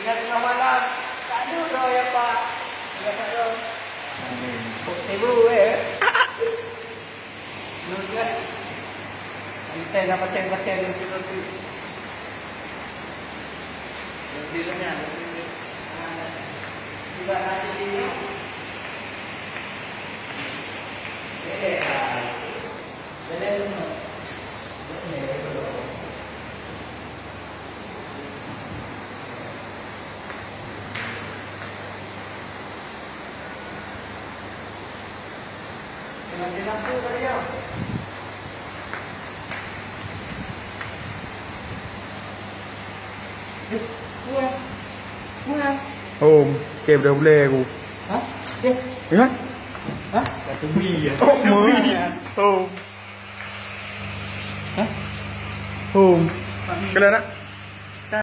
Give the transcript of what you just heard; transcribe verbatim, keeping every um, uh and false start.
Tengah malam, tak ada orang ya, Pak. Tidak ada. Kok tiba, eh? Nugas. Entah dah pasal-pasal nanti, nanti. Nanti tanya. Tidak ada dia. Eh, ah. Hom, oke, udah boleh aku. Hah? Ya. Hah? Hah? Hom. Hah? Hom. Kalian nak?